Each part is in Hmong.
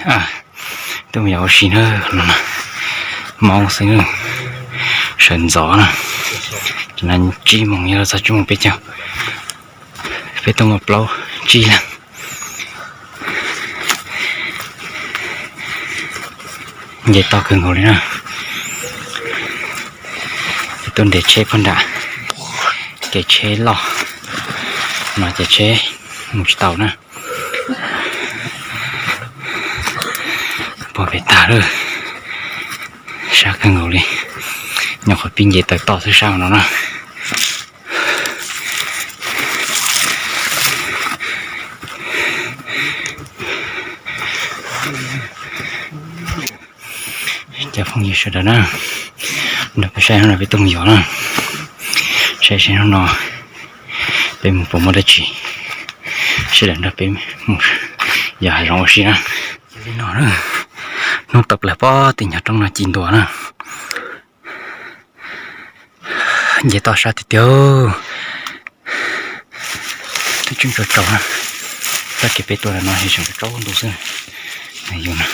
Tuaj mus yos ua si na, no na, maub xwb, sawv ntxov na, tam no tsib moos yog txog tsib moos peb caug, peb tuaj muaj plaub tsib leeg. Nce toj kawg nkaus li na. Tuaj nres tsheb puag nram kev tsheb loj no ces tsheb mus tsis tau na. Puag pem tag lawm, sab kawg nkaus li, nyuam qhuav pib nce taws toj xwb sab no na. Cov phooj ywg sawv daws na, nrog peb saib hnub no peb tuaj mus yos na, saib saib hnub no peb mus puas muaj dab tsi, sawv daws nrog peb mus yos hav zoov ua si na. Li no, hnub tawm plaws pob tim nyog roob no ci ntua na. Nce toj sab tiag tiag. Twb tseem tsaus tsaus na, txoj kev peb tuaj ntawm no ces tseem tsaus ntuj xwb. Yus na,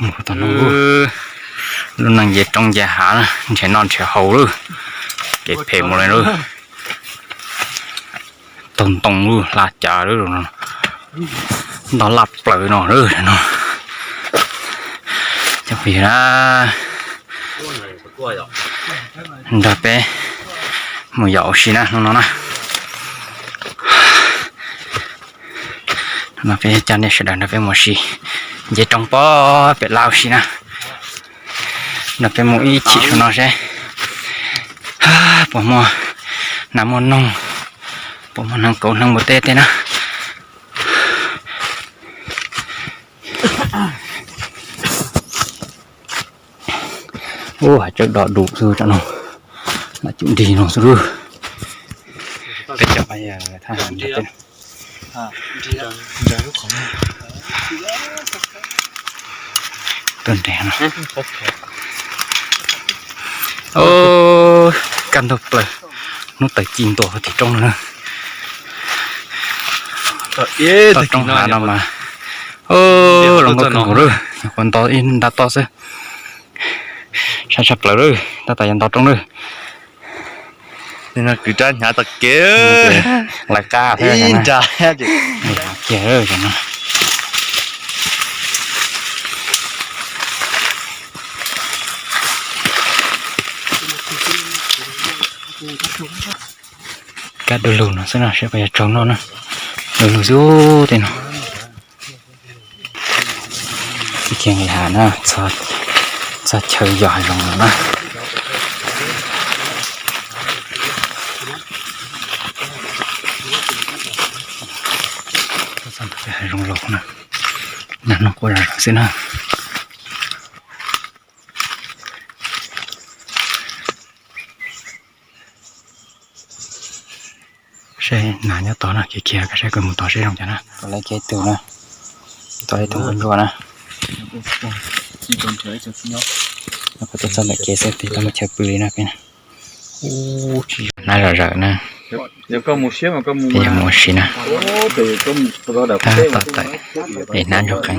mus tau no, lub neej nce roob nce hav na, nrhiav noj nrhiav haus lawm, kev phem mus li lawm. Taug ntoo lub hla cas lawm, ntog laj plaws no lawm no. Cov phooj ywg na, nrog peb mus yos ua si na hnub no na. Hnub no peb coj nej sawv daws nrog peb mus ua si, nce roob pob pem laj ua si na. Nrog peb mus ib chim saum no seb puas muaj nas muaj noog, puas muaj hneev kauv hneev npua teb tej na. Ub, hav tsawb dog dus xwb tam no, mas cum nrig no xwb lawm. Peb cov thab ham tuaj nres no. Kaj ntug plaws, hnub tawm ci ntua tim roob no na. Toj roob hav no mas, los nkauj kawg nkaus lawm, nyuam qhuav nto ib nta toj xwb. Sab tshaj plaws lawm, tab tom yuav nto roob lawm. Kwv rab hnyav tag kev, lawv qab thiab kiag no. Kaj du lug no xwb na, seb puas yog tsaug noj na. Du lug xwb tej no. Ib kiag nqis hav na, txog chaw yos hav zoov no na. Hav zoov laus na, nag noj quaj zom zaws xwb na. Seb nas nyob tod no, khiav khiav saib kuv mus tod seb zoo cas na. Tod lawv kiag ib tug na, tod ib tug nquag ntsuag na. Kuv tuaj txog ntawm kev xwb twb tau muaj chaw pw li na peb na. Hnab zom zaws na. Peb yog mus ua si na. Tab tom tawm es hnab ntsuag qees,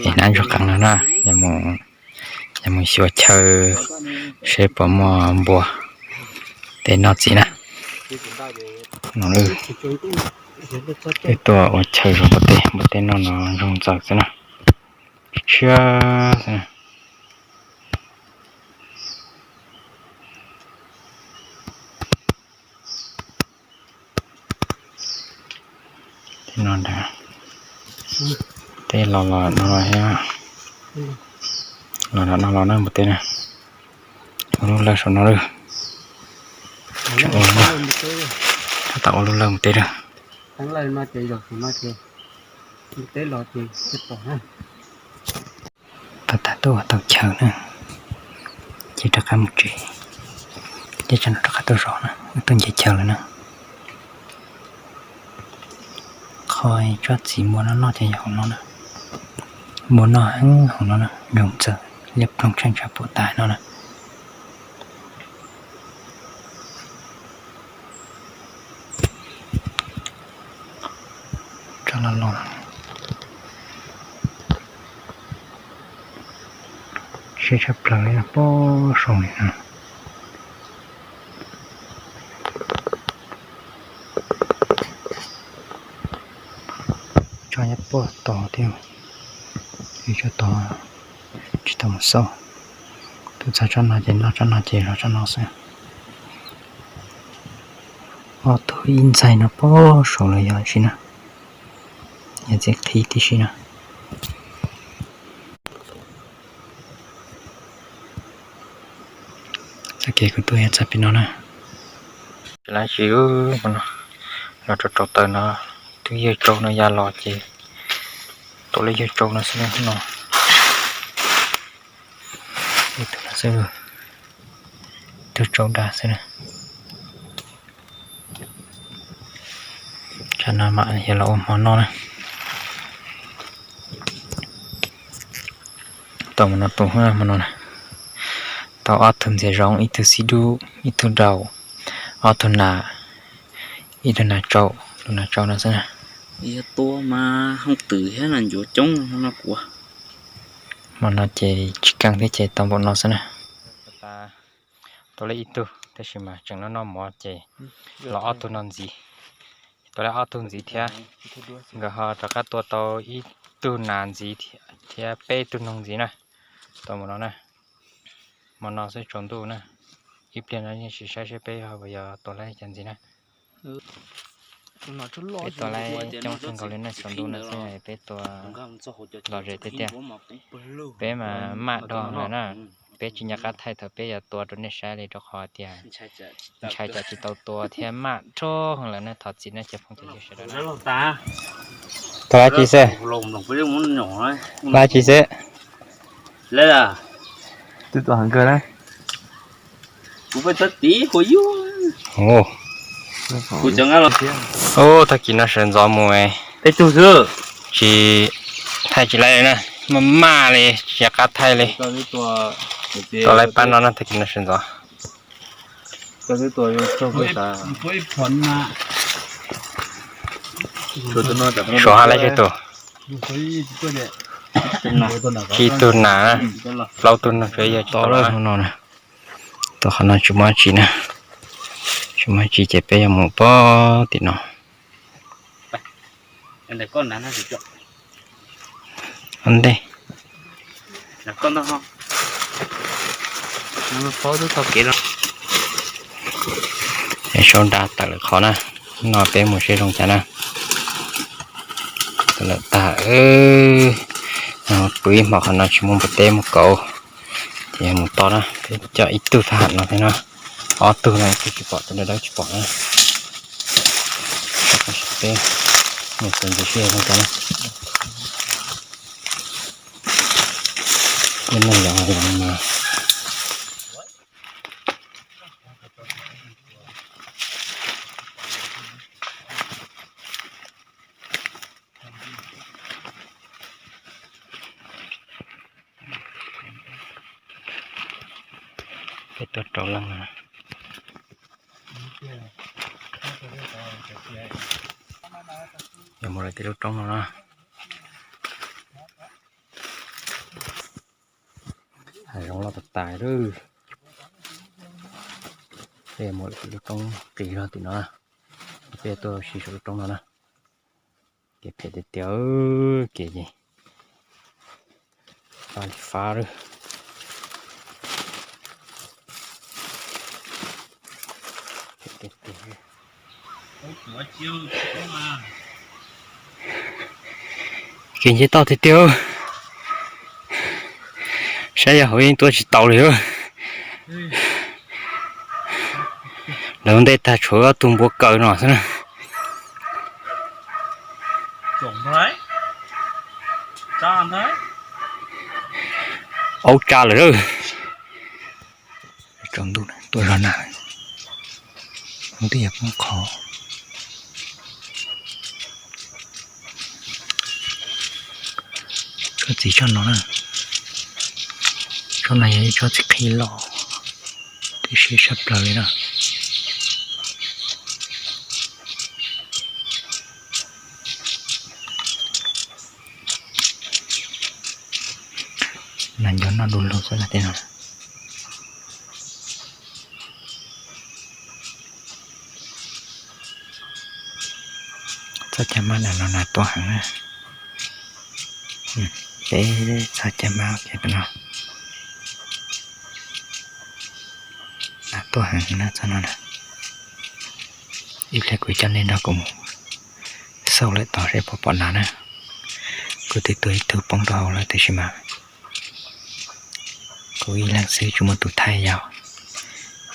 es hnab ntsuag qees no na, yog mus xyuas chaw seb puas muaj npua tej noj txiv na. Peb tuaj ua chaw zov npua teb, npua teb noj no zoo ntxaws xwb na. Tshiab xwb na. Tej no ntag, teb los los no los thiab, los no los na npua teb na. Ua lub lawj saum no lawm. Tab tom ua lub lawj npua teb lawm. Tab tom tuaj ua tau chaw na, ces rov qab mus tsev, ces tsam no rov qab tuaj zov na, wb tuaj nce chaw lawm na. Qhov tsob txiv npua no noj ces yog hauv no na, npua noj heev hauv no na, zoo ntxaws liab ploog tsheej tshav puam tas no na. Los los siab tshaj plaws li no, poob saum li no. Tsob nyob puag tod thiab, tsob tod tsis tau mus xauj. Tus txog tsob no ces noj tsob no ces zov tsob no xwb. Ob tug ib ntxaig no poob saum lawm yog tsi na, yog txiv qhib tib si na. Txoj kev kuv tuaj yog txog pem no na. Lab tsis, los rau rau taws no, ib tug yawg tsau no ya los ces tua lub yawg tsau no xwb no. Ib tug no xwb, ib tug tsau dag xwb na. Tsam no mam yog los ua hmo noj na. Tau hmo no tus hmo no na, tau ob tug ntxias zoov, ib tug xib dub, ib tug daus, ob tug nas, ib tug nas tsau, tus nas tsau no xwb na. Yog tua mas hooj twm thiab nas ncuav coob no kuv. Hmo no ces tsis keej thiab ces tau npaum no xwb na. Tua lawm ib tug tab sis mas tseem noj noj mov ces los ob tug no ntxiv. Tua lawm ob tug ntxiv thiab, nkawd ho rov qab tua tau ib tug nas ntxiv thiab peb tug noog ntxiv na. Tau hmo no na, hmo no xwb tsaus ntuj na. Ib pliag no yeej tsis saib seb peb ho yog tua lawm cov ntxiv na. Peb tua lawm coob kawg nkaus li na, tsaus ntuj no xwb peb tua lom zem tiag tiag. Peb mas maj dhau lawm na. Peb tsis nco qab thaij thaum peb yuav tua rau nej saib li rau qhov tias ntshai tsam tsis tau tua thiab maj dhau lawm na. Thov txim na cov phooj cov ywg sawv daws. Tua lawm tsis xwb, lawm tsis xwb. Twb tua heev kawg na. Ub, tag kis no sawv ntxov mus, tsis thaij tsis laib li na, maj maj li tsis nco qab thaij li. Tua lawm pab no na, tag kis no sawv ntxov. Suav hab lab tsib tug, tsib tug nas, plaub tug noog, tsuas yog tsis tau lawm no na. Tua qhov no tsis muaj dab tsi na, tsis muaj dab tsi ces peb yuav mus pog tim no. Ua ntej, es sau nra tawm lawm qhov na, no peb mus seb zoo cas na. Tawm lawm tag, pw ib hmos qhov no tsis muaj npua teb muaj kauv, ces mus tod na. Peb coj ib tug thab ham no thiab na, ob tug no ib tug tsis pom, tus dawb dawb tsis pom na. Peb mus tus ntxiv seb zoo cas na. Ib neeg yog mas peb tuaj rau leej na. Yuav mus lawm tim lub roob no na. Hav zoov loj tas tas lawm. Peb yuav mus lawm tim lub roob qis zog tim no na. Peb tuaj sim saum lub roob no na. Kev phem tiag tiag, kev ces fab li fab lawm. Kev nce toj tiag tiag, saib yog hauv yeej tuaj tsis tau li. Lawv ua ntej tag tshuav ob tug npua kaw no xwb na. Aub tsa lawm. Tsaus ntuj tuaj zog na, ub twb yog poob qho. Tsob txiv tsob no na, tsob no yog ib tsob txiv qhi loj, twb siab tshaj plaws li na. Nas ncuav noj du lug xwb na tej no. Txhob cag mab, nas no nas tuaj heev na. Peb txhob cag mab no. Nas tuaj heev na txhob no na. Ib pliag kuv coj nej nrog kuv mus xauj lawm tod seb puas pom nas na. Kuv twb tua ib tug poob rau hauv lawm tiam sis mas kuv ib leeg xwb tsis muaj tus thaij yog.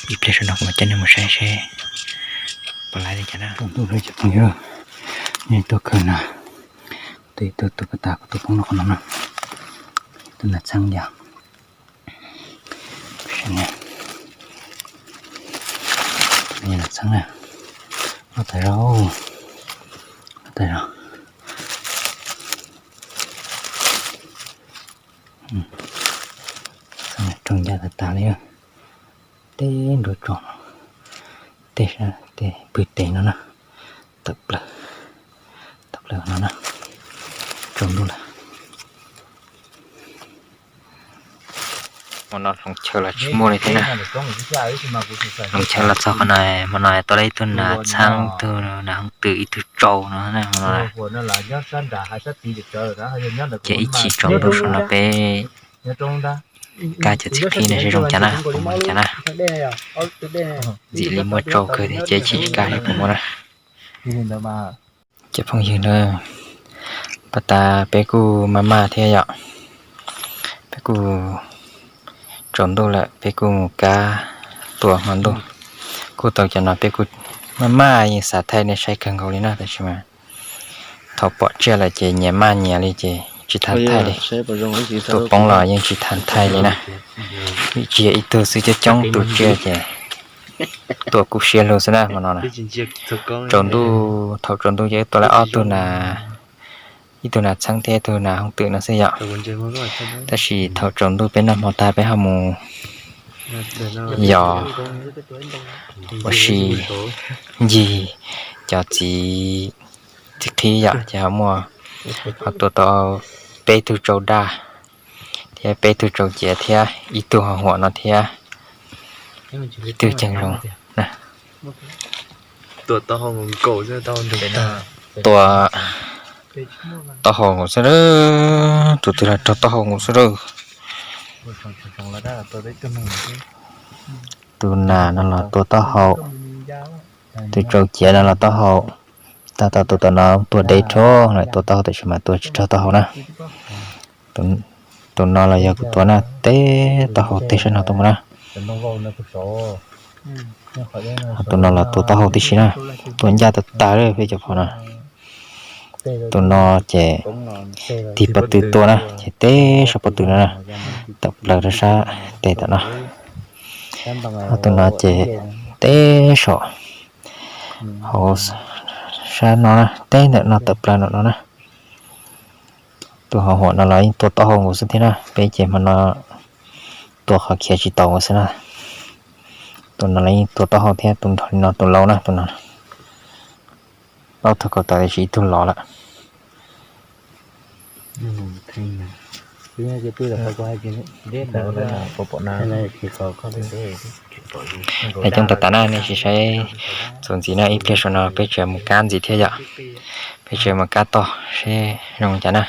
Ib pliag sawv no kuv mam coj nej mus saib seb puas laib li cas na. Ntuj, cov phooj ywg, nej tuaj kawg na. Tus ib tug tus pas tas kuv tus poob rau qhov no na. Tus nas txheeb yog nas txheeb na. Loj tas zog, loj tas zog. Txheeb rooj ncaj tas tas li. Teb nruab tsaus, tej sab tej pwg tes no na, tawm plaws, tawm plaws no na, tsaus ntuj lawm. Hmo no hloov chaw los tsis muaj li thiab na. Hloov chaw los txog qhov no, hmo no tau ib tug nas txheeb, ib tug nas hooj twm, ib tug tsau no na. Ces ib chim tsaus ntuj saum no peb kab cov txiv qhib no seb zoo cas na, puas muaj li cas na. Ntxim li muaj tsau kawg thiab ces ib chim tsis kab seb puas muaj na. Cov phooj ywg na, pas tas peb kuj maj maj thiab yom, peb kuj tsaus ntuj lawm peb kuj mus kab tua hmo ntuj. Kuj tau cov no peb kuj maj maj yeej xav thaij nej saib kawg nkaus li na tab sis mas thaum pom tsiaj lawm ces nyias maj nyias li ces tsis tau thaij li. Tua poob los yeej tsis tau thaij li na. Vim tsis yog ib tug xwb, coob coob tus tsiaj ces tua kub siab lug xwb na hmo no na. Tsaus ntuj, thaum tsaus ntuj ces wb tua lawm ob tug nas, ib tug nas txheeb thiab ib tug nas hooj twm no xwb yom. Tab sis thaum tsaus ntuj peb noj hmo tag peb ho mus yos ua si ncig cov txiv, txiv qhib yom, ces ho muaj, ho tua tau peb tug tsau daj thiab peb tug tsau ciav thiab ib tug ho huam no thiab ib tug ceev zoo. Tua taub hau nkaus xwb, tus twg los raug taub hau nkaus xwb lawm. Tus nas no los tua taub hau, tus tsau ciav no los taub hau. Tab tom tus tom no tua deb rho lawm, tua taub hau tab sis mas tua tsis raug taub hau na. Tus no los yog kuv tua na, teb taub hau teg sab no tuaj mus na. Ho tus no los tua taub hau tib si na, tua ncaj tas tas li peb cov phom na. Tus no ces tig pob tw tua na, ces teb saum pob tw no na, tawm plaws rau sab tes tom no. Ho tus no ces teb saum hauv sab no na, teb ntawm no tawm plaws ntawm no na. Tus ho huam no los yeej tua taub hau nkaus xwb thiab na, peb ces hmo no tua qhov khiav tsis tau nkaus xwb na. Tus no los yeej tua taub hau thiab, tus nrho li no tus laus na, tus no. Plaub tug kaus tawv tiam sis ib tug lov lawm. Es coob tas tas na, nej sim saib txuas ntxiv na, ib pliag saum no peb tseem mus kab ntxiv thiab yom. Peb tseem mus kab tog seb zoo cas na,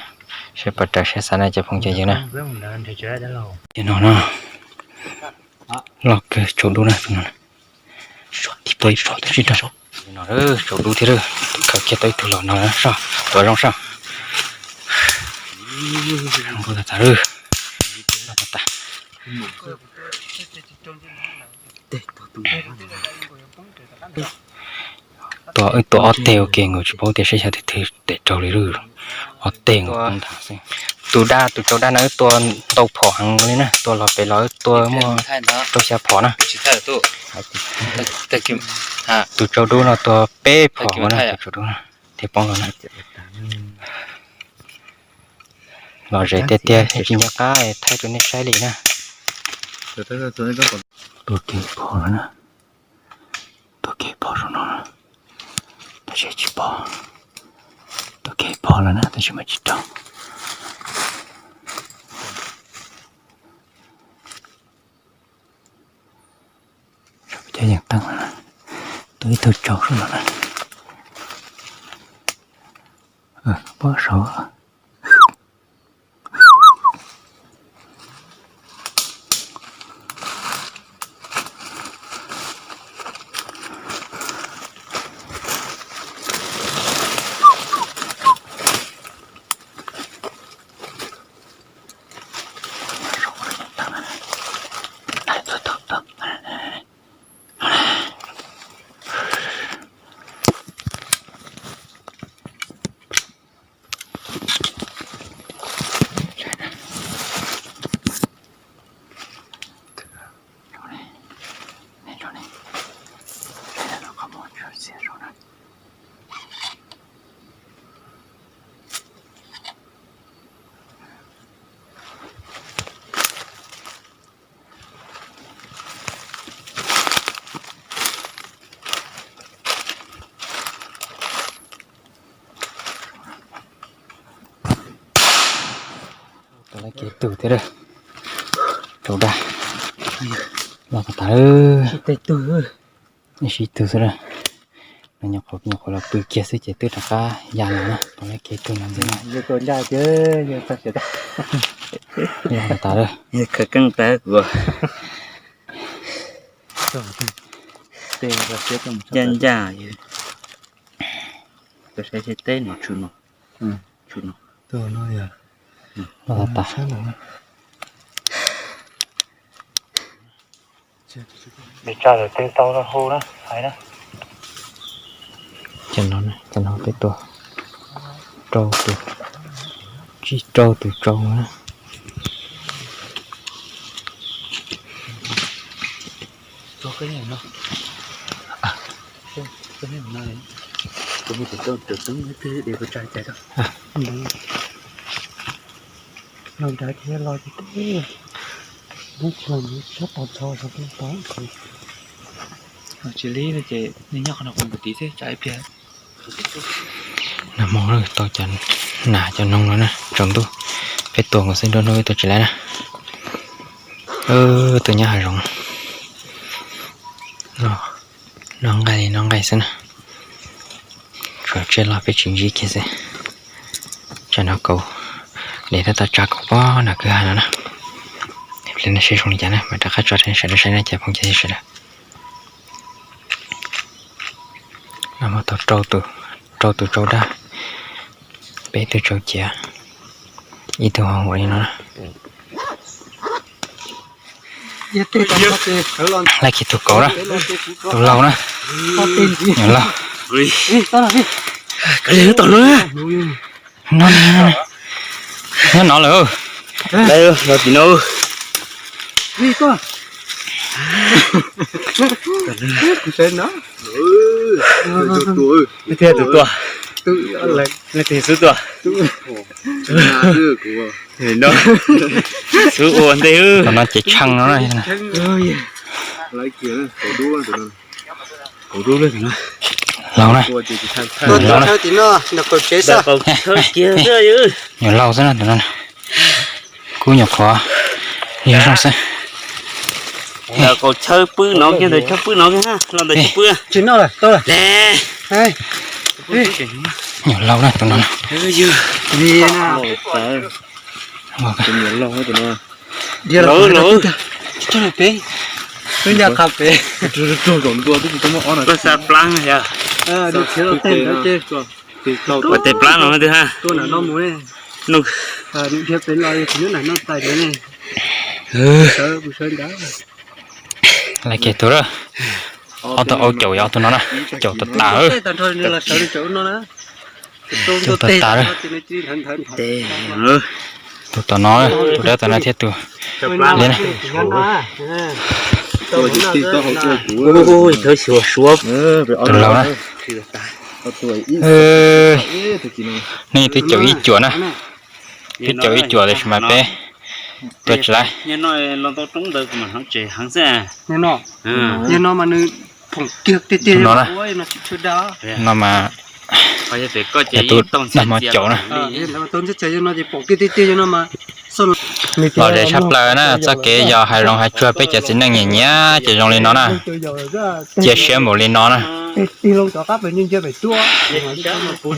seb puas raws siab xav na cov phooj cov ywg na. Cov no no, loj kawg, tsaus dub na, tus no. Tib pob ib pob tib si rau. No tsaus dub thiab, khaws kiag tau ib tug los no soj, tua zoo soj. Zoo tas tas lawm. Loj tas tas. Tua, wb tua ob teg ua ke nkaus tsis paub tias seb xyov twg twg tes raug li lawm. Ob teg nkaus poob ntag xwb. Tus daj, tus tsau daj no wb tua ntau phom heev li na, tua los pem los wb tua muaj rau xya phom na. Tus tsau dub no tua peb phom na, tus tsau dub no thiaj poob los na. Los ze tiag tiag, tsis nco qab thaij rau nej saib li na. Tua kiag phom lawm na. Tua kiag phom rau no, tab sis tsis pom. Tua kiag phom lawm na, tab sis mas tsis raug. Ib tug tsaug saum no na. Pob saud. Tau lawv kev tug thiab, rau dag los tas tas. Sib tug xwb, nws nyuam qhuav nyuam qhuav los pw kiag xwb ces twb rov qab ya los na. Tau lawv kev tug no ntxiv na. Los tas tas. Khawv keej tas kuv. Ncaj ncaj, saib teb no, tshum no, tshum no. Los tas tas. Li tsa lawm tej tau hu na, hais na. Cov no, cov no peb tua rau tus, tsib rau tus tsau na. Tsis li no ces nws nyob qhov no kuv mus tiv xwb, tsam ib pliag. Nag hmo tau cov nas cov noog no na, tsaus ntuj peb tua nkaus xwb, nruab hnub peb tua tsis laib na. Tus nyob hav zoov no, noj nqaij li noj nqaij xwb na. Tsuas tsiaj loj peb tsis ntsib kiag xwb. Tsam no kauv, de tab tom tsa kauv pog nram kwj ha no na. Pliag no seb zoo li cas na, mam rov qab tso rau sawv daws saib na cov phooj ywg sawv daws. Nag hmo tau rau tus tsau dab, peb tug tsau ciav, ib tug ho huam li no na. Laij kiag tus kauv na, tus laus na. Nyuam laus. No, nyob no lawm. Los tim no. Leej twg xub tua? Xub ua ntej. Tus no ces tsheej no na. Laus na. Nyuam laus xwb na tus no. Kub nyuam qhuav yog zoo xwb. Nyuam laus na tus no. Ua tes plab no twg ha. Laij kiag tus lawm. Ob tug aub caum yog ob tug no na. Caum tas tas. Caum tas tas. Tus tom no, tus dawb tom no thiab tus liab na. Tus laus na. Nej twb caum ib cuam na. Twb caum ib cuam tiam sis mas peb tua tsis laib. No mas yog tus nag hmo caum na. Lom zem tshaj plaws na, txoj kev yos hav zoov hav tsuag peb cov txiv neej nyiam nyiam ces zoo li no na. Cia siab npaum li no na.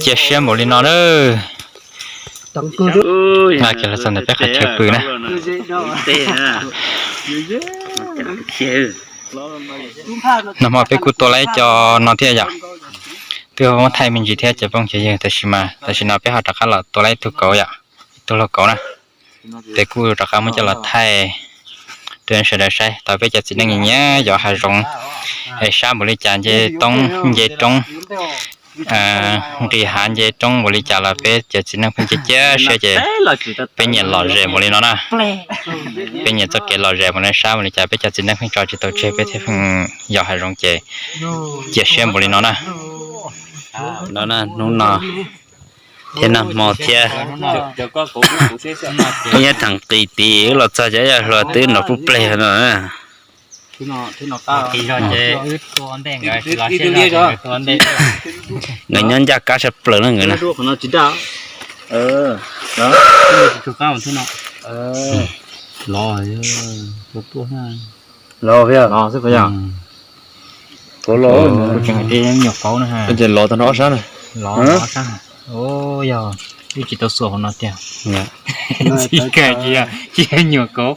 Cia siab npaum li no na. Nqa kiag los txog ntawm peb qhov chaw pw na. Nag hmo peb kuj tua laib cov no thiab yom. Twb muab thaij me ntsis thiab cov phooj cov ywg, tab sis mas tam sim no peb ho rov qab los tua laib ib tug kauv yom, ib tug lauj kauv na. Ces kuj rov qab muab coj los thaij rau sawv daws saib tau peb cov txiv neej nyiam yos hav zoov es sab npaum li cas, nce toob nce roob, nqis hav nce roob npaum li cas los peb cov txiv neej pheej cia siab ces peb nyiam lom zem npaum li no na. Peb nyiam txoj kev lom zem npaum li, sab npaum li cas peb cov txiv neej pheej tso tsis tau tseg, peb thiaj pheej yos hav zoov ces cia siab npaum li no na. No na, hnub no thiab nag hmo thiab, nyob theem qis tid los txog cov yaj hluas twb nrov pub pleg no. Nkawd nyob ncaj qab sab plaws na nkawd na. Los, los, los tag nrho ob sab na. Yog wb tsis tau xuas hauv no tiag. Tsis kawg, tsis yog, tsis yog nyuam kauv.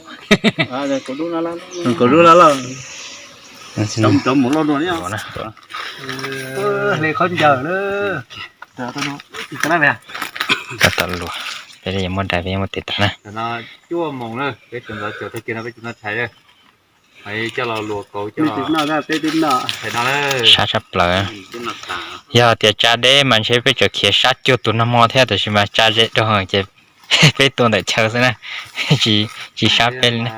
Kauv dub laj laj. Hle qhov ncaws na. Tab tom luag, peb yuav muab dai, peb yuav muab tes taw na. Sab tshaj plaws. Yog tias tsa deb mas ntshe peb tseem khiav sab cuag tus nag hmo thiab, tab sis mas tsa ze dhau ces peb tua ntawm chaw xwb na, tsis sab peb li na.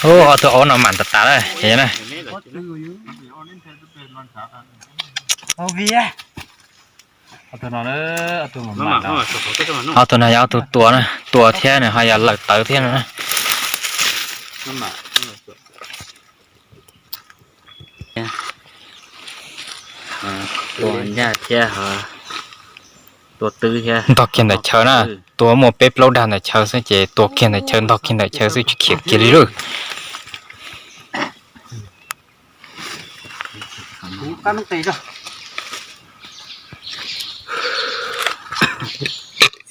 Ub, ob tug aub no mam tas tas lawm ces na. Ob tug no yog ob tug tua na, tua thiab nws ho yog lawm tawv thiab no na. Tua ncaj thiab, tua twb thiab. Ntog kiag ntawm chaw na, tua muaj peb plaub dag ntawm chaw xwb ces tua kiag ntawm chaw, ntog kiag ntawm chaw xwb tsis khiav kiag li lawm.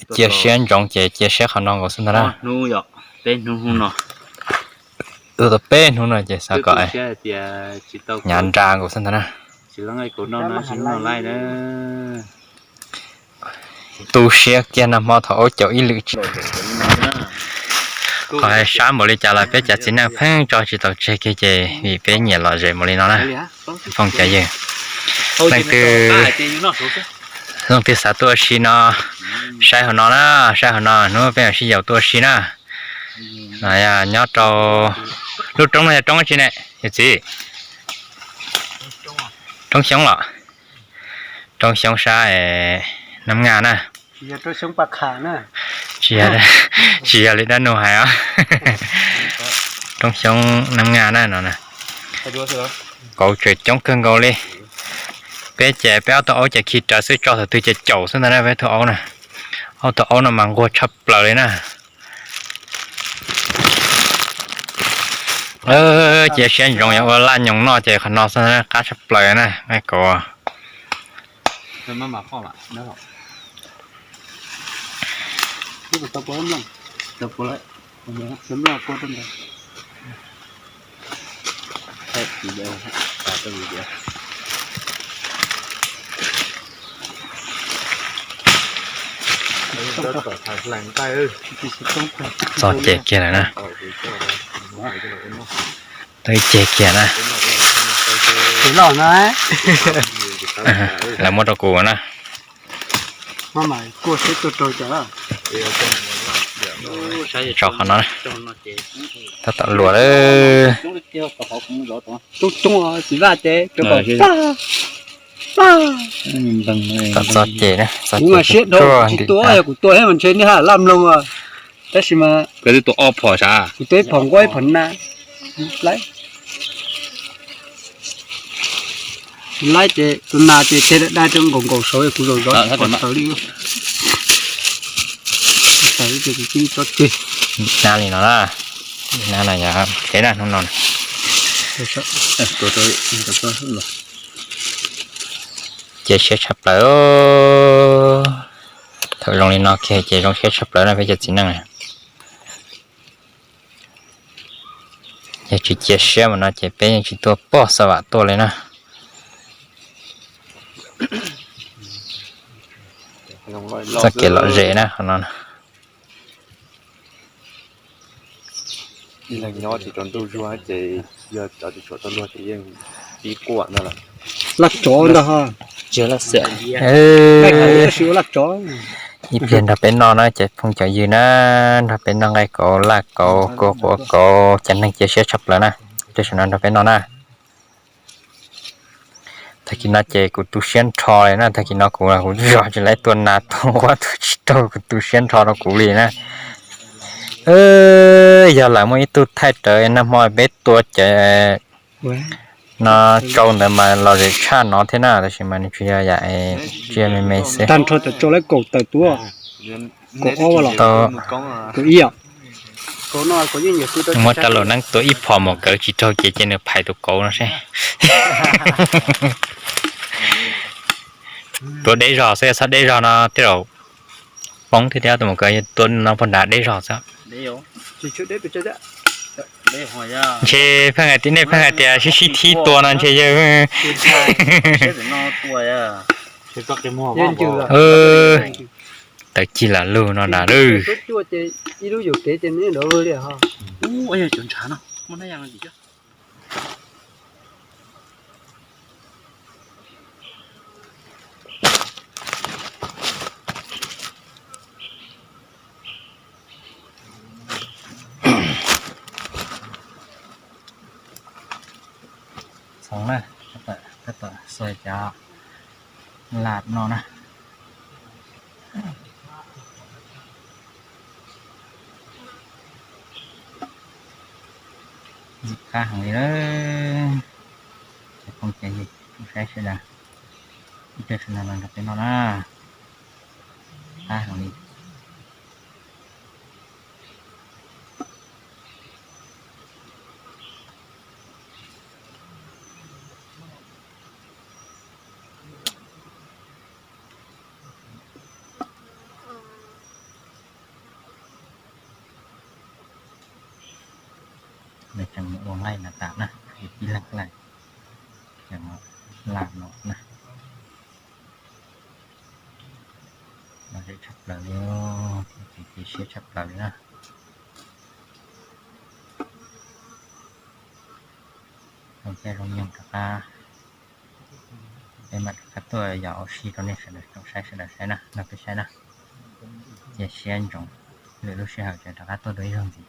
Cia siab ntsoov ces cia siab qhov no nkaus xwb ntag na. Tua tau peb hnub no ces xav kom hnyav nra nkaus xwb ntag na. Tu siab kiag nag hmo thaum aub caum ib lwm tsis. Qhov hais sab npaum li cas los peb cov txiv neej pheej tso tsis tau tseg kiag ces vim peb nyiam lom zem npaum li no na. Foom cov yawg, leej twg, leej twg xav tuaj ua si no, saib hauv no na, saib hauv no hnub peb mam sib yaum tuaj ua si na. Nyob rau lub roob no yog roob dab tsi ne yawm txiv? Roob Xyoob los? Roob Xyoob sab Nab Nga na. Tsis yog li dab nug hais os. Roob Xyoob Nab Nga na no. Kauv tseem coob kawg nkaus li. Peb ces peb ob tug aub ces khi raws xwb, tso thaum twg ces caum xwb ntag na peb tug aub na. Ob tug aub no mas nquag tshaj plaws li na. Cia siab ntsoov yuav ua laj nyoos noj ces qhov no xwb qab tshaj plaws na. Kauv Txog ceg kiag lawm na. Tau ib ceg kiag na. Lawv muab rau kuv na. Tso qhov no. Tab tom luam lawm. Txog ceg na, txog ceg tuaj. Kuv tua thiab mas ntshe nej ha laj mloog. Tab sis mas kuv tua ib phom nquab ib phom na. Laib, laib ces tus nas ces tseg dai rau nkaus nkaus saud kuv zaum zov tawv li. Tawv ces kuv cia li tso tseg. Na li no na. Kev na hnub no cia siab tshaj plaws. Thaum zoo li no kiag ces zoo siab tshaj plaws na peb cov txiv neej na. Yog tsis cia siab mas no ces peb yeej tsis tuaj pog xa vam tuaj li na. Txoj kev lom zem na qhov no. Laj tsov ntag. Ib pliag nrog peb noj na cov phooj cov ywg na, nrog peb noj nqaij kauv laj kauv kua quav kauv, cov neeg cia siab tshaj plaws na, tej zaum no nrog peb noj na. Tag kis no ces kuv tu siab nrho li na, tag kis no kuv kuv zog tsis laib tua nas tua quab tua tsis raug, kuv tu siab nrho rau kuv li na. Yog lawm muaj ib tug thaij rawv nag hmo peb tua cov no tsau ntawd mas lom zem tshaj no thiab na, tab sis mas nws tsuas yog yam tsiaj me me xwb. Tag nrho cov tsau lawv kaum tawm tuaj, kaum ob los, kaum ib os. Muab rau laus neeb tua ib phom mus kawv tsis raug ces cia nws phais tus kauv no seb. Tua deb zog xwb, txhob deb zog no tej zaum poob thiab thiab, tus mus kawv tua no pog nrad deb zog xwb. Ntshe pheej hais tias nej pheej hais tias sib sib thib tua no ntshe yawg. Tawv cig lam lug no nrad lawm. Txhoov na, tab tom xuas cov laj no na. Ntxim qab heev li lawm. Cov phooj cov ywg saib sawv daws, ib pliag sawv daws los nrog peb noj na. Qab heev li. Lawv tseem mus ua nqaij no tas na, tib leeg leej tseem laj no na. Lom zem tshaj plaws li, tseem cia siab tshaj plaws li na. Zoo caij zoo nyoog rov qab, peb mam rov qab tuaj yos ua si rau nej sawv daws tau saib sawv daws saib na, nrog peb saib na. Cia siab ntsoov lwm lub sij hawm ces rov qab tuaj dua ib zaug ntxiv.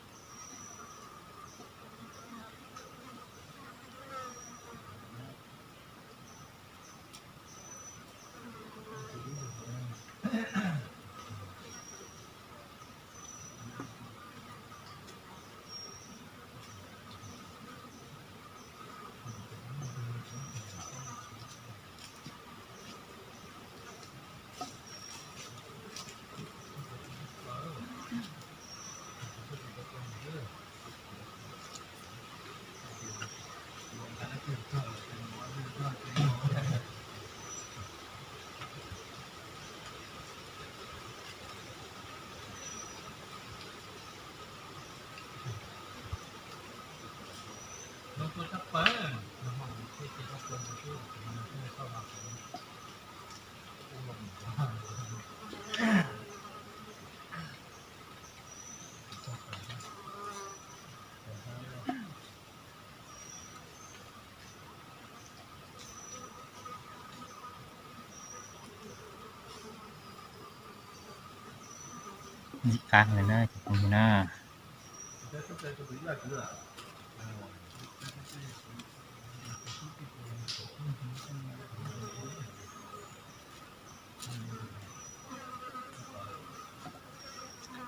Ntxim qab li na cov phooj ywg na.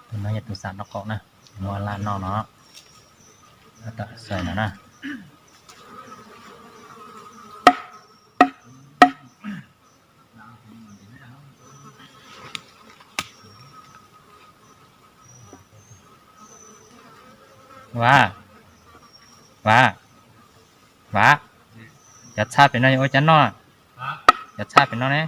Tus no yog tus xam noj qaum na, muab laj noj no, tab tom xaws no na. Vam, Vam, Vam, cov txhaj pem no yuav ua cas noj? Cov txhaj pem no ne?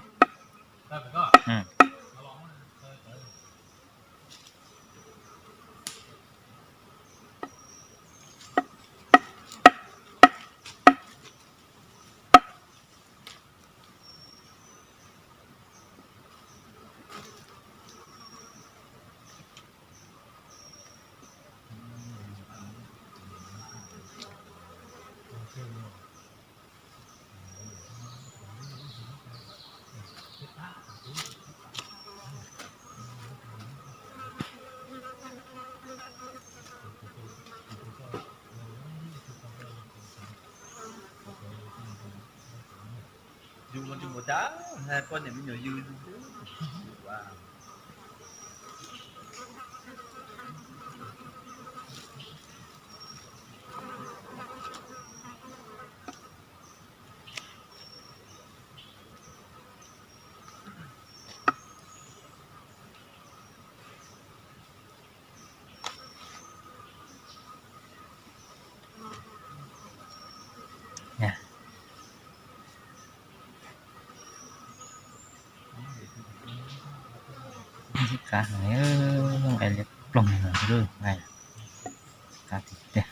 Yus mas tsis mus dab, poj niam me nyuam yws. Qab heev, nqaij liab ploog, qab tiag tiag.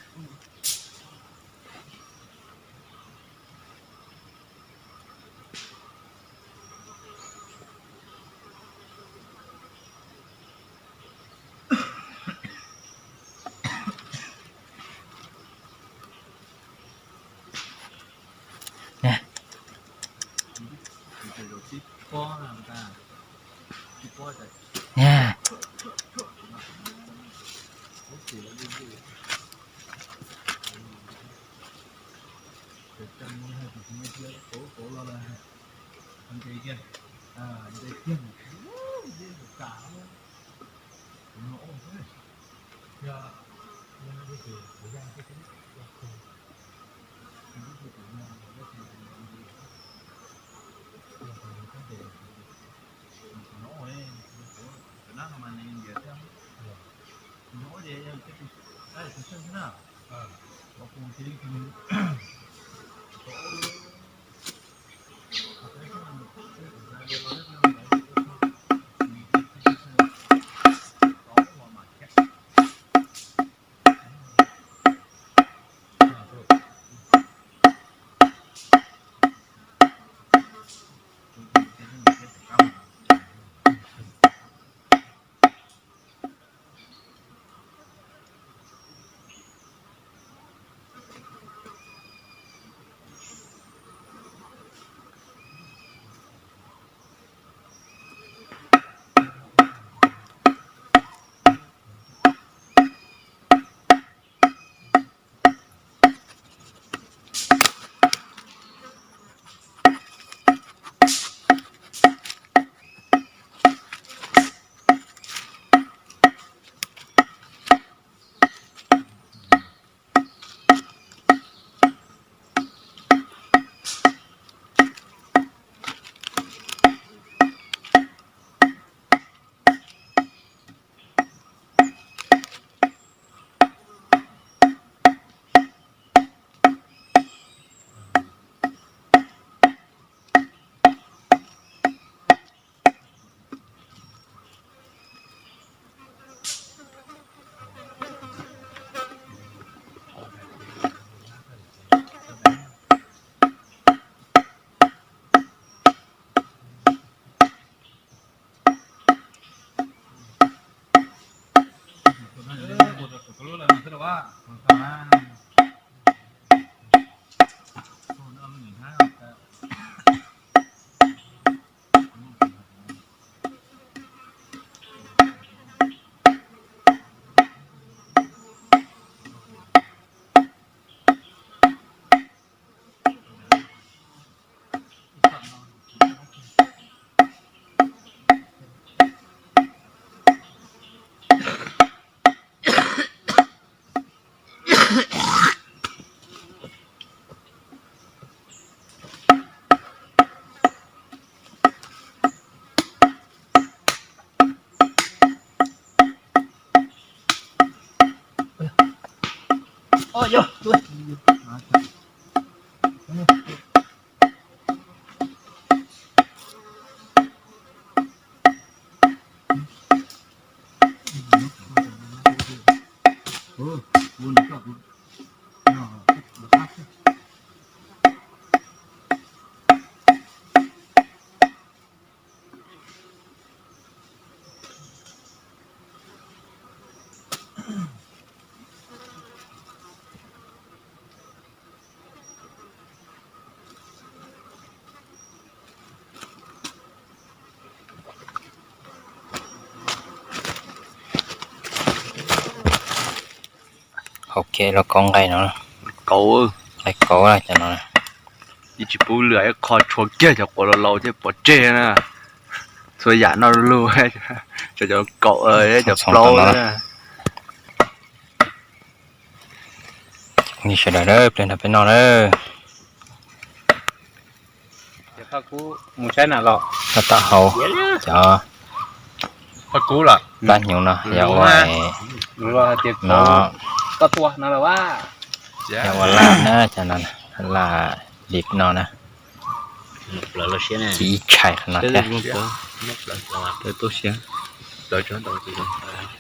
Hauv kev los kauv nqaij no, kauv, nqaij kauv cov no. Yeej tsis pub lwm ib qho tshuav kiag cov quav laus laus thiaj pov tseg na. Txhua yam noj lug, cov kaum cov plaub. Sawv daws, pliag nrog peb noj na. Tab tom hau cov plab hnyuv no yog ua, no yog ua laj na, cov no laj li no na. Ci ib tshais qhov no thiab.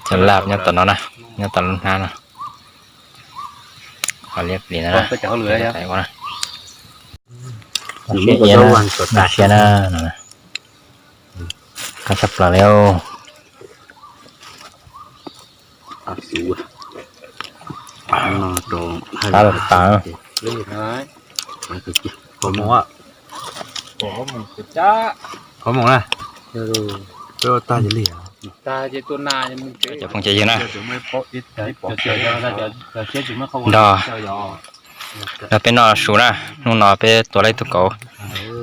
Cov laj nyob tom no na, nyob tom lub hnab no. Qhov liab plis no, ua na. Siab na, qab tshaj plaws li. Qab los tas. Qhov mus na. Cov phooj cov ywg na, nrog peb noj su na. Hnub no peb tua laj tug kauv,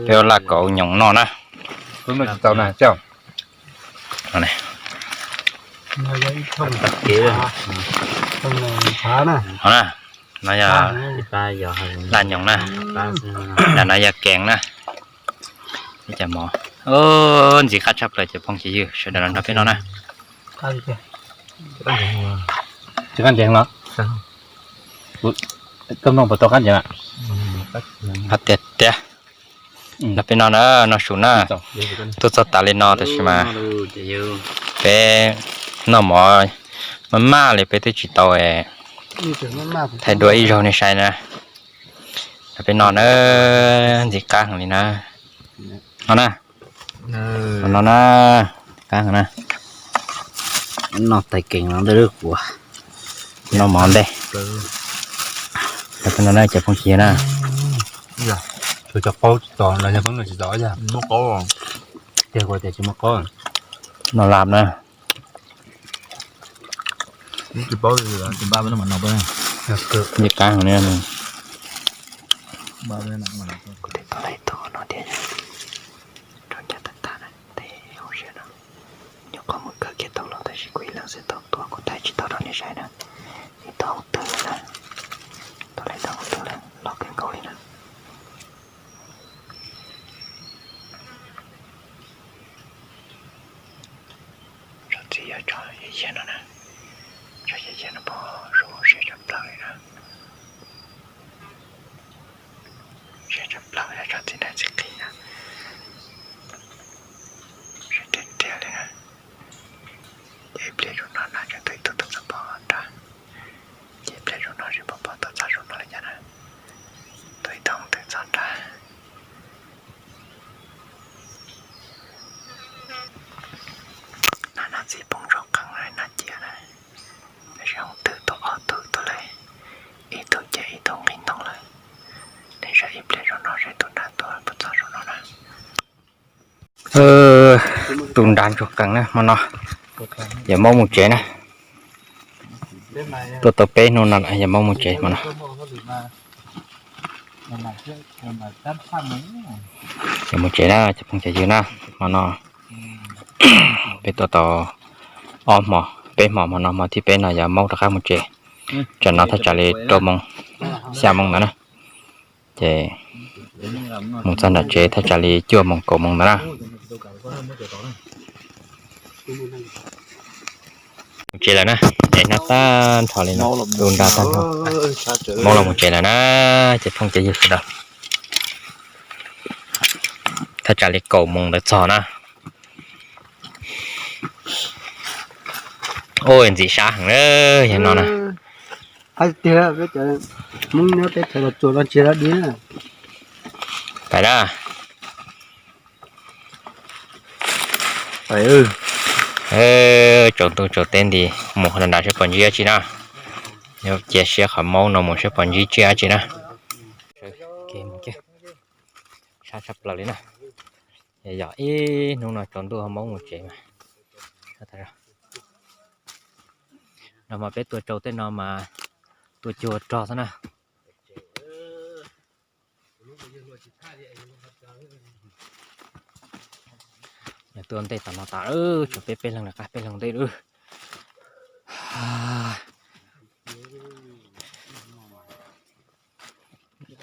peb ua laj kauv nyoos noj na. No yog laj nyoos na, no yog kees na. Ib cov mov ntxim qab tshaj plaws cov phooj cov ywg sawv daws los nrog peb noj na. Tsis qab ncees los? Koj noj puas tau qab ncees? Qab tiag tiag. Nrog peb noj na, noj su na. Tuaj txog tas li no tab sis mas peb noj mov maj maj li peb twb tsis tau thaij dua ib zaug nej saib na. Nrog peb noj na, ntxim qab heev li na. No na, no na, qab heev na. Noj tais kees los ntej lub quav, noj mov ntej. Nrog peb noj na cov phooj cov ywg na. Tsis tau, los yog peb noj tsis tau, muab qaub, tiag tias tsis muab qaub. Noj laj na. Tsis paub, tsis npaj peb noj mas no peb. Ntxim qab heev li. Kuv tes tau laj tug no thiab, rau ncaj tag tag na, tej hauv siab no. Nyuam qhuav mus kawg kiag tau los tab sis kuv ib leeg xwb tau tua kuv thaij tsis tau rau nej saib na. Ib tug hauv twg na, tau laj tug hauv twg na, loj kawg nkaus li na. Tsob txiv yog tsob yaj yaj no na, tsob yaj yaj no pom suav siab tshaj plaws li na. Siab tshaj plaws yog tsob txiv na, txiv qis na, siab tiag tiag li na. Ces ib pliag zaum no na tseem tuaj ib tug tuaj txog pom nrad, ces ib pliag zaum no tseem pom pom tuaj txog zaum no li cas na. Tuaj ib tug twg txog nrad. Nag no txiv poob zog qees na, nag cia na, tab sis hoob twg tuaj ob tug tuaj lawm, ib tug ces ib tug nqis ntoo lawm. Nej saib ib pliag zaum no seb tus nrad tuaj puas txog zaum no na. Tus nrad ntsuag qees na hmo no, yuav maub mus tsev na. Tuaj tau peb hnub no lawm yuav maub mus tsev hmo no. Yuav mus tsev na cov phooj cov ywg na, hmo no peb tua tau ob hmo, peb hmo, hmo no hmo thib peb no yuav maub rov qab mus tsev. Tsam no thaj tsam li rau moos, xya moos ntawd na. Ces mus txog nram tsev thaj tsam li cuaj moos kaum moos ntawd na. Mus tsev lawm na, es hnab tag nrho li no, du nra tag nrho. Hmoob los mus tsev lawm na, ces phooj cov ywg sawv daws. Thaj tsam li kaum moos ntawd txog na. Ua ntxim sab heev na, yog no na. Pais na. Tsaus ntuj tsaus teb nti, mus qhov nram seb puas ntsib dab tsi na. Cia siab qhov maub no mus seb puas ntsib tsiaj dab tsi na. Sab tshaj plaws li na. Yog ib hnub no tsaus ntuj ho maub mus tsev mas. No mas peb tua tsau tej no mas tua cuag rog xwb na. Yog tuaj ntej tom no tas, tshuav peb peb leeg lawm, qab peb leeg ntej lawm.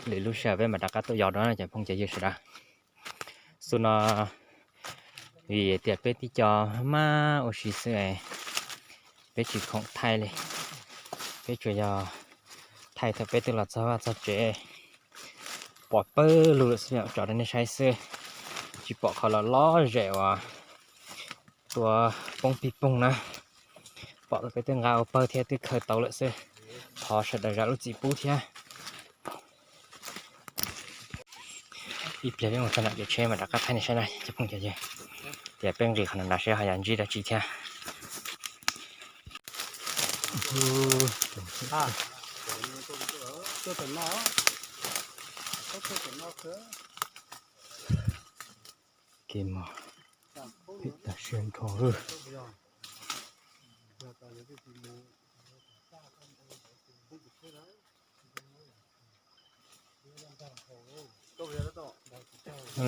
Lwm lub sij hawm peb mam rov qab tuaj yos dua na cov phooj cov ywg sawv daws. Xub no vim tias peb tib co maj ua si xwb, peb tsis khoom thaij li. Peb tsuas yog thaij thaum peb twb los txog vaj txog tsev, pom pawg lug lawm xwb, tso rau nej saib xwb. Tsis pom qhov los loj zem uas tua poob pig poog na. Pom tau peb twb nqa ua pawg thiab twb khaws tau lawm xwb. Thov sawv daws zam lub txim pub thiab. Ib pliag peb mus txog nram kev tsheb mas rov qab thaij nej saib na cov phooj cov ywg, tias peb nqis qhov no nrad seb ho yog ntsib dab tsi thiab. Kev mos phem tag siab nrho lawm.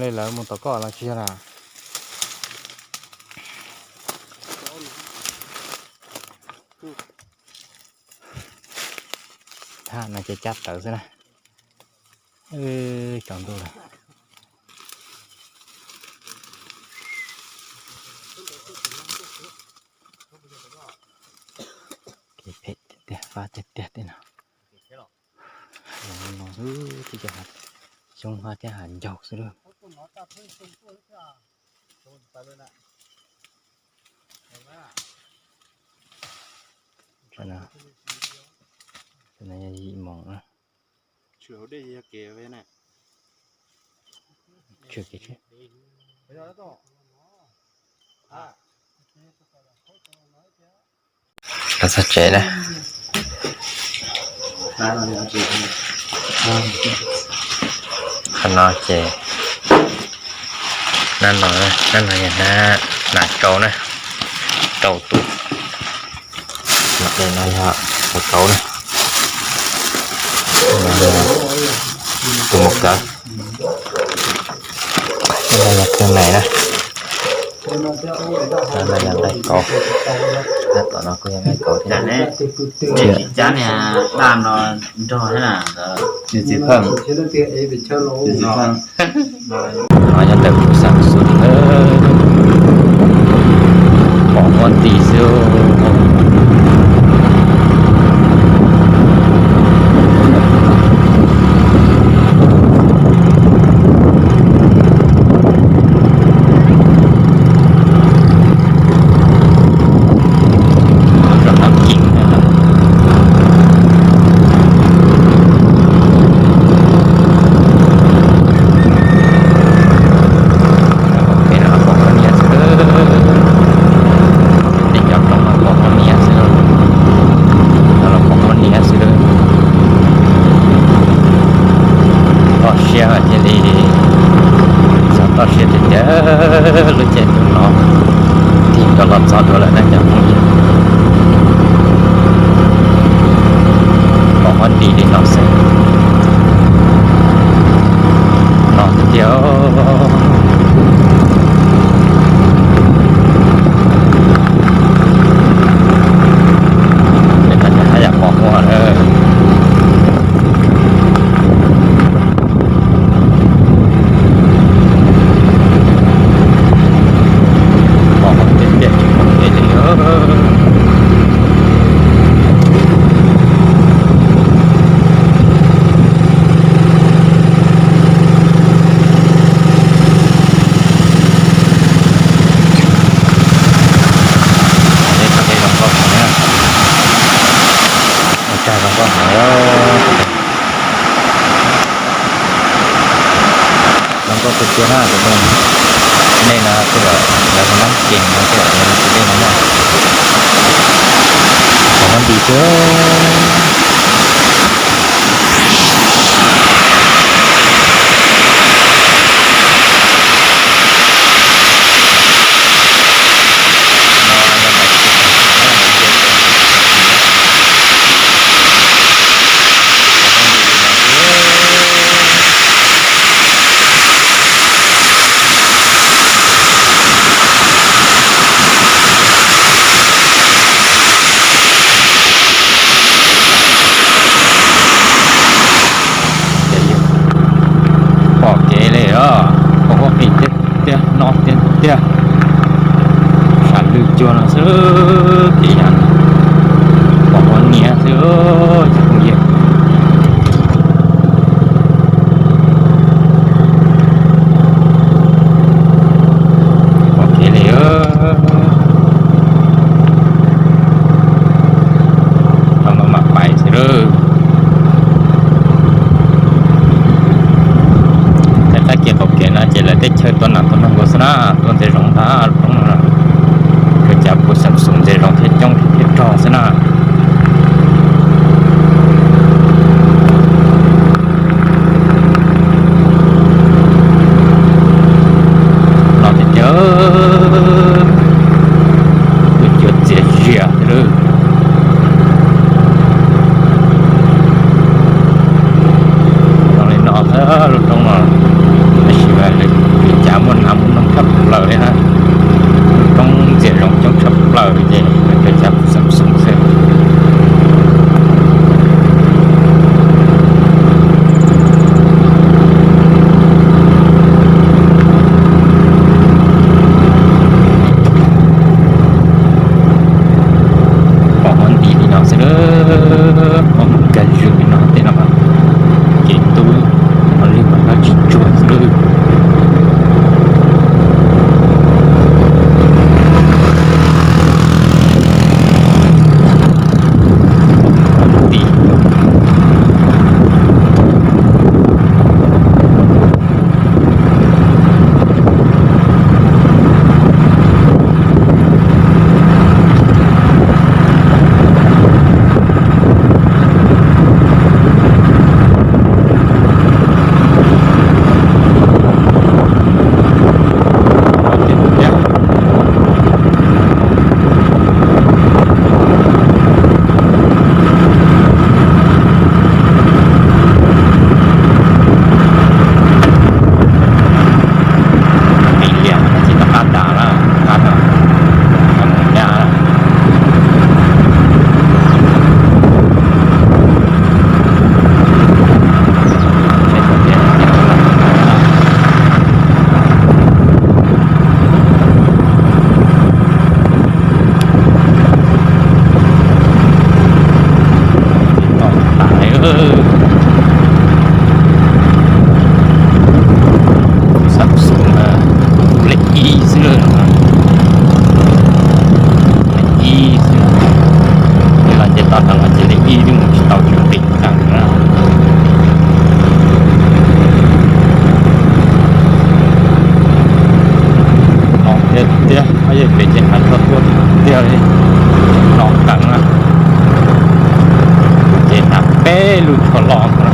Li lawv mus tom koj los tsis yog na. Thaj no ces cab tawv xwb na. Tsaus ntuj lawm. Kev phem tiag tiag, fab tiag tiag tej no. Los no xwb, xyoob fab thiab hav ncaug xwb lawm. Yim moos na. Tshwm kev tsheb. Los txog tsev na. Qhov no ces nab no, nab no yog nab, nab tsau na, tsau tus. Qhov no yog tsau kauv na, tus mus kawv. Yog kawg nais na. Yog nqaij kauv, tab tom no kuj yog nqaij kauv thiab. Tsis cab niag daj no nrog thiab na. Nws txiv pheej, nws txiv pheej. No nyob ntawm kuv xav xwb, pom muaj nti xwb. Pom qhov niam xwb, tej cov ploog no pom qhov niam xwb, no los pom qhov niam xwb. Toj siab cia li, txog toj siab tiag tiag, lub caij ntuj no tig nkaus los txog dua lawm na cov phooj ywg. Pom qhov nti li no xwb, no tiag tiag. Ces no ces haj yam pom muaj lawm. Pom qhov tiag tiag tsis pom kev li os. Tus cua na, tus nej no, tej zaum lawv hu nab kees no, tej zaum yog tus dej no na. Qhov no nti xwb. Pom kev li os, pom huab qis tiag tiag no tiag tiag. Sam lwj cua no xwb, kev yam pom huab niab xwb ces phooj ywg. Pom kev li, tau mam mam pais xwb lawm. Tej qab kiag qaum kev no ces lawv teb chaws tuaj nas tuaj noog nkaus xwb na, tuaj ntxiv zoo ntag lub roob no. Kawg cav pum xam xum ntxiv zoo thiab coob thiab rog xwb na. Los tiag tiag, tus cua txias zias xwb lawm. Zoo li no xwb lub roob no, tab sis mas lawv cav muaj nas muaj noog tshaj plaws li na. Lub roob ntxias zoo coob tshaj plaws li ces kawg cav pum xam xum xwb. Pom huab nti li no xwb, pom nkag zws li no tej no mas kev ntub, ua li mas noj tsis tsuag xwb lawm. Huab nti. Ib liam no tsis tau qab ntas na, qab no, qab no nyab. Tsis tau tas li. Xam xum na, lej ib xwb, lej ib xwb. Ces los ces tau tas los ces lej ib twb mus tsis tau tsis qis tag na. No tiag tiag, ob yawg pem ces hav tshuaj tuaj tiag li, no qees na. Ces hnav peb lub tsho loj no.